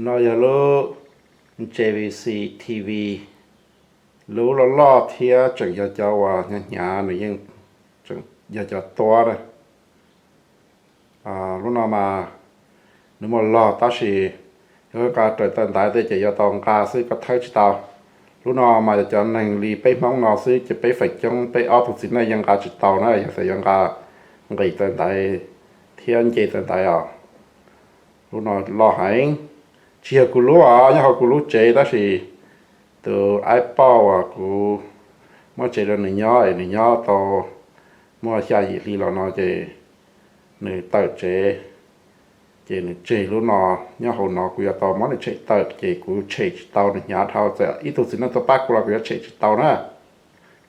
No yog lub J V C T V, lub loj loj thiab tseem yog cov uas hnyav hnyav, nws yeej tseem yog cov tuab na. Lub no mas nws muaj log tab sis yuav nqa raws tawm ntaiv tej ces yuav tau nqa xwb, koj thawb tsis tau. Lub no mas yog cov neeg li peb Hmoob no xwb ces peb feem coob peb ob tug txiv neej yeej nqa tsis tau na, yog xav yuav nqa nqis tawm ntaiv thiab nce tawm ntaiv os. Lub no loj heev, tsis yog kuv lub os, nyob hauv kuv lub tsev tab sis tus aib poj uas kuv muab tsev rau nws nyob es nws nyob tau muaj xya yim hli los no ces nws tawm tsev, ces nws tseg lub no nyob hauv no, kuv yuav tau muab nws tshem tawm ces kuv tshem tsis tau, nws hnyav dhau, txawm ib tug txiv neej tuaj pab kuv los kuv yuav tshem tsis tau na.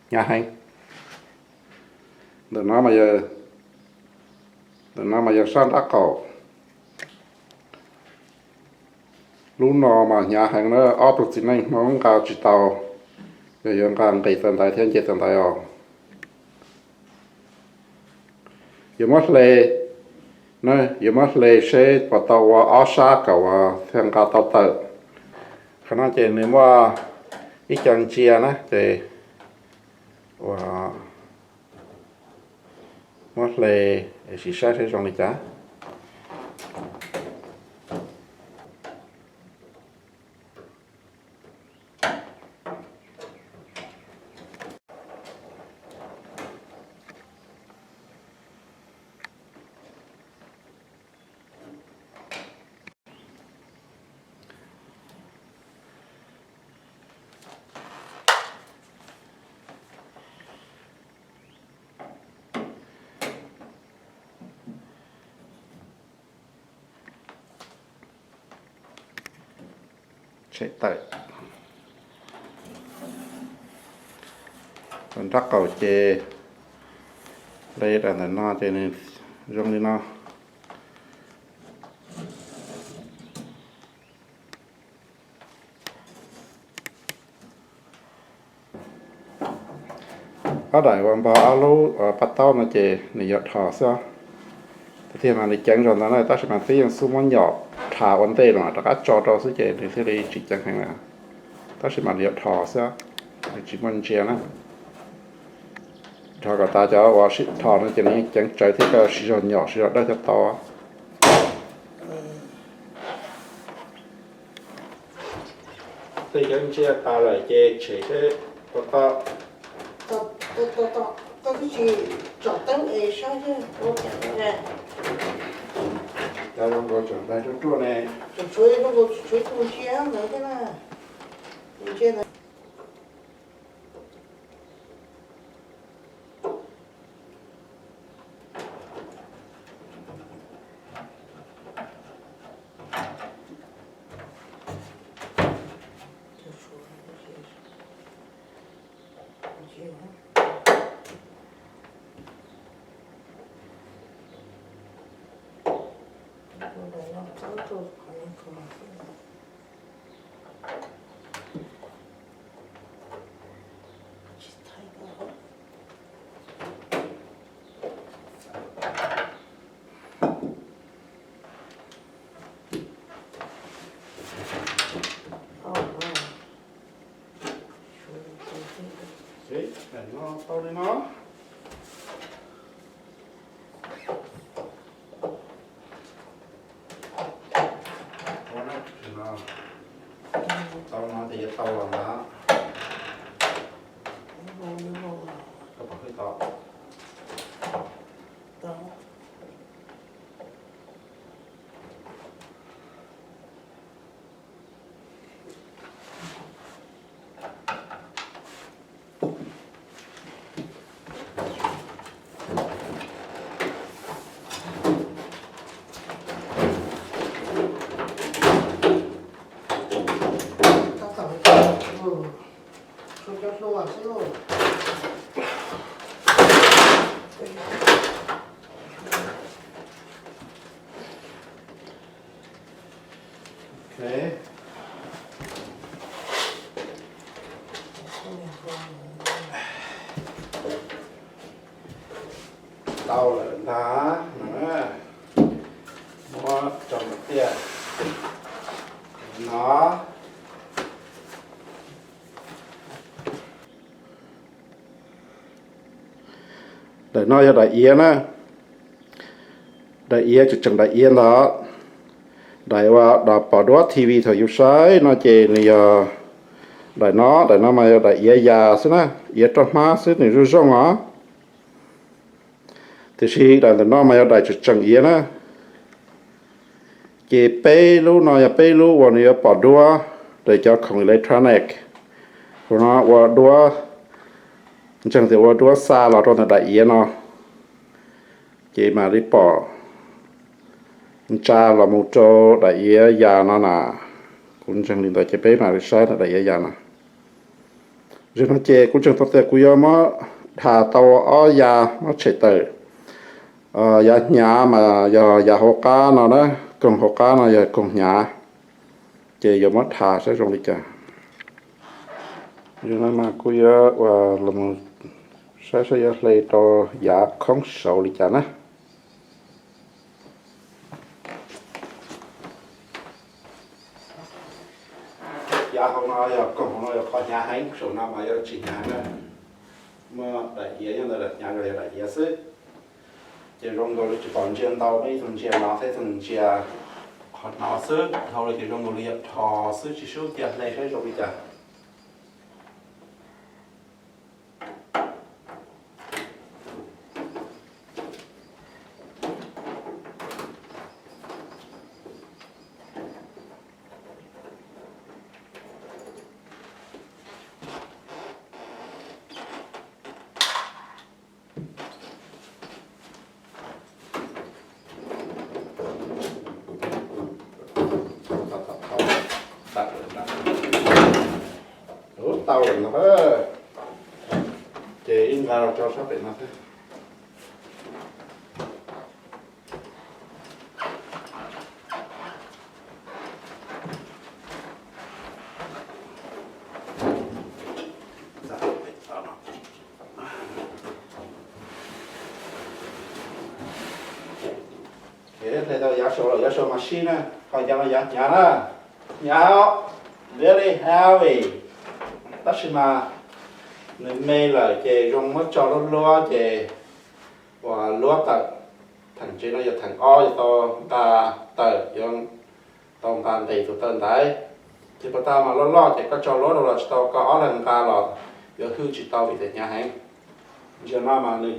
Hnyav heev. Ntawm no mas yog, ntawm no mas yog sab nrab qaum. Lub no mas hnyav heev na, ob tug txiv neej Hmoob nqa tsis tau, yog yuav nqa nqis tawm ntaiv thiab nce tawm ntaiv os. Yuav muab hle, yuav muab hle seb puas tau ua ob sab kom uas thiaj nqa tau tawm. Qhov no ces nws muaj ib co ntsia na ces uas muab hle es sim saib seb zoo li cas. Tshem tawm. Nrab qaum ces hle rau ntawm no ces nws zoo li no. Ob daim uas npog ob lub paj taub no ces nws yuav dhos xwb. Tiag tiag mas nws ceev zog ntawd na, tab sis mas twb yeej xub muab nyom dhos ua ntej los rov qab tso rau xwb ces nws thiaj li tsis ceev heev lawm. Tab sis mas nws yuav dhos xwb, nws tsis muaj ntsia na. Dhos kom tas cov uas sib dhos no ces nws yeej ceev tsawv thiab, koj siv zog nyom siv zog dawj thiaj tau. Tej cov ntsia tas lawm ces tshem seb puas tau. Koj twb tsis tsom teeb es saib seb ua cas. Cov zoo nkaus tseem daig ruaj ruaj ne. Tseem tshuav zoo nkaus tsis tshuav ib tug ntsia ntawd thiab na. Tus ntsia ntawd. Tau li no. Tau no ces yuav tau los ntag. Koj pom hwj tau. Tau lawm ntag no, muab tso mus tiaj. No. Daim no yog daim iav na. Daim iav tseem tseem daim iav ntawd. Daim uas pom duab T V thaum yus saib no ces nws yog daim no, daim no mas yog daim iav yas xwb na, iav roj hmab xwb nws zoo zoo os. Tiam sis daim ntawm no mas yog daim tseem tseem iav na. Ces peb lub no yog peb lub uas nws yuav pom duab raws cov khoom electronic. Ua no ua duab, ntseeg tias ua duab xa los rau ntawm daim iav no, ces mam li pom ntsa los mus rau daim iav yas no na. Kuv ntseeg li ntawd ces peb mam li saib ntawm daim iav yas no. Zaum no ces kuv ntseeg tau tias kuv yuav muab dhas tau ob yav muab tshem tawm. Yav hnyav mas yog yav hauv qab no na, koog hauv qab no yog koog hnyav, ces yuav muab dhas saib zoo li cas. Yog no mas kuv yuav ua los saib saib yuav hle rau yav khoob saud li cas na. Yav hauv no yog koog hauv no yog qhov hnyav heev, saum no mas yuav tsis hnyav na. Muaj daim iav nyob ntawd, daim hnyav yog daim iav xwb. Ces zoo nkaus li tsis pom ntsia ntau, muaj ib tug ntsia no thiab ib tug ntsia qhov no xwb, dhau los ces zoo nkaus li yog rho xwb, tsis sub cia hle saib zoo li cas. Ub, tau lawm no. Ces ib nqa los tso sab pem no thiab. Hle tau yav saud lawm, yav saud mas sib na, ho yav no yav hnyav na, hnyav, very heavy. Tab sis mas nws me lawm ces zoo muab tso luab luab ces ua luab tawm. Theem tsev no yog theem ob, yog tau nqa tawm, yuav tau nqa nqis tus taw ntaiv. Ces puas tas mas loj loj ces koj tso luab rau los tsis tau, koj ob leeg nqa los yuav hwj tsis tau vim tias hnyav heev. Ntsia no mas nws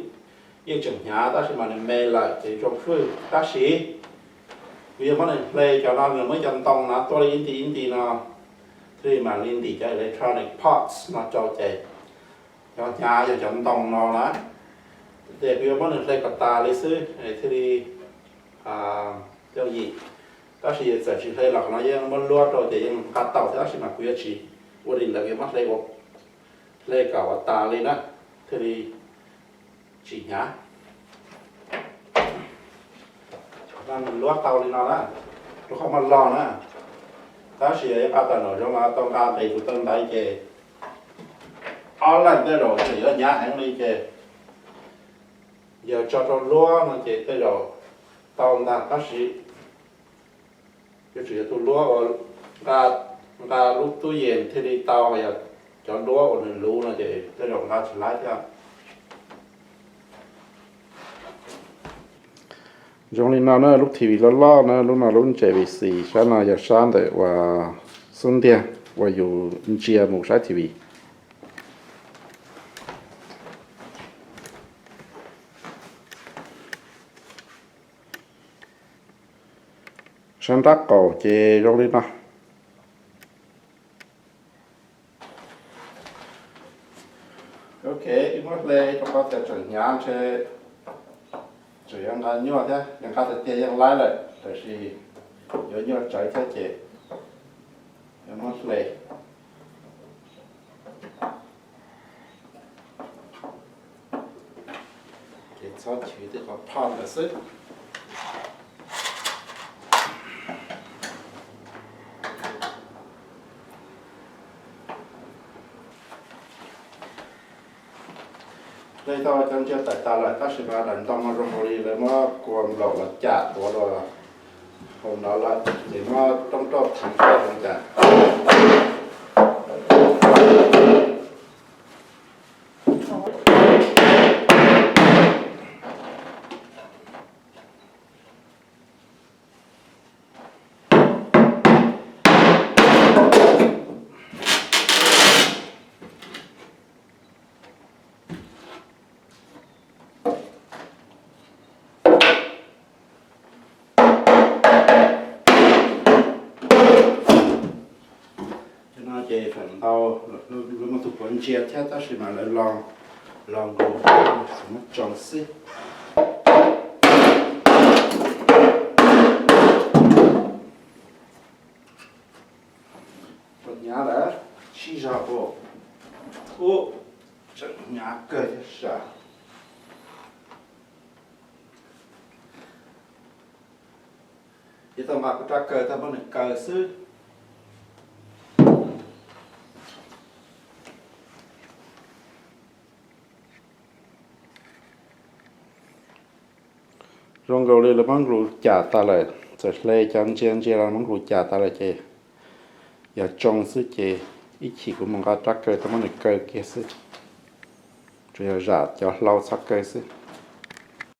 yeej tseem hnyav tab sis mas nws me lawm ces zoo hwj. Tab sis kuv yuav muab nws hle, cov no nws muab cov ntoo no tuaj li ib nti ib nti no, thiaj li mam li ntim cov electronic parts no rau ces cov hnyav yog cov ntoo no na. Ces kuv yuav muab nws hle kom tas li xwb thiaj li yooj yim. Tab sis txawm tsis hle los qhov no yeej muab luab rau ces yeej nqa tau thiab, tab sis mas kuv yuav tsis ua li ntawd, kuv yuav muab hle kom ua tas li na, thiaj li tsis hnyav. Nws luab tau li no na, rau qhov muaj log na. Tab sis yog yuav nqa tawm nraum zoov los tau nqa nqis tus taw ntaiv ces ob leeg tej zaum tseem yuav hnyav heev li ces yog tso rau luab no ces tej zaum tau ntag, tab sis yuav tsum yog tus luab uas nqa lub tub yees thiaj li tau, yog cov luab uas nws luv no ces tej zaum nqa tsis laib thiab. Zoo li no na, lub T V loj loj na, lub no lub ntses V C, sab no yog sab ntawm uas xub ntiag uas yus ntsia mus saib T V. Sab nrab qaum ces zoo li no. Ok, wb muab hle rau qhov tias tseem hnyav ntshe tseem yuav nqa nyuaj thiab, yog nqa tiag tiag yeej laib lawm, tiam sis yuav nyuaj tsawv thiab ces yuav muab hle. Ces txhob chwv tej qhov phaj ntawd xwb. Hle tau cov ntsia tawm tas lawm, tab sis mas daim ntoo no zoo nkaus li lawv muab kua nplaum los cam tuav rau Hauv no lawm ces muab rooj roj theev saib zoo cas. Cov no ces feem ntau lawv muaj tus puav ntsia thiab tab sis mas lawv los nkaus, muab tsoo xwb. Tus hnyav lawm, sib zog ua, ub, tseem hnyav kawg thiab sas. Ces tau nqa kuv rab kaw tau muab nws kaw xwb. Zoo nkaus li lawv muab nklus cas tas lawm, txawm hle cov ntsia ntsia los muab nklus cas tas lawm ces yog tsoo xwb ces ib chim kuv mus nqa rab kaw tau muab nws kaw kiag xwb. Tsuas yog zam cov hlau txhob kaw xwb.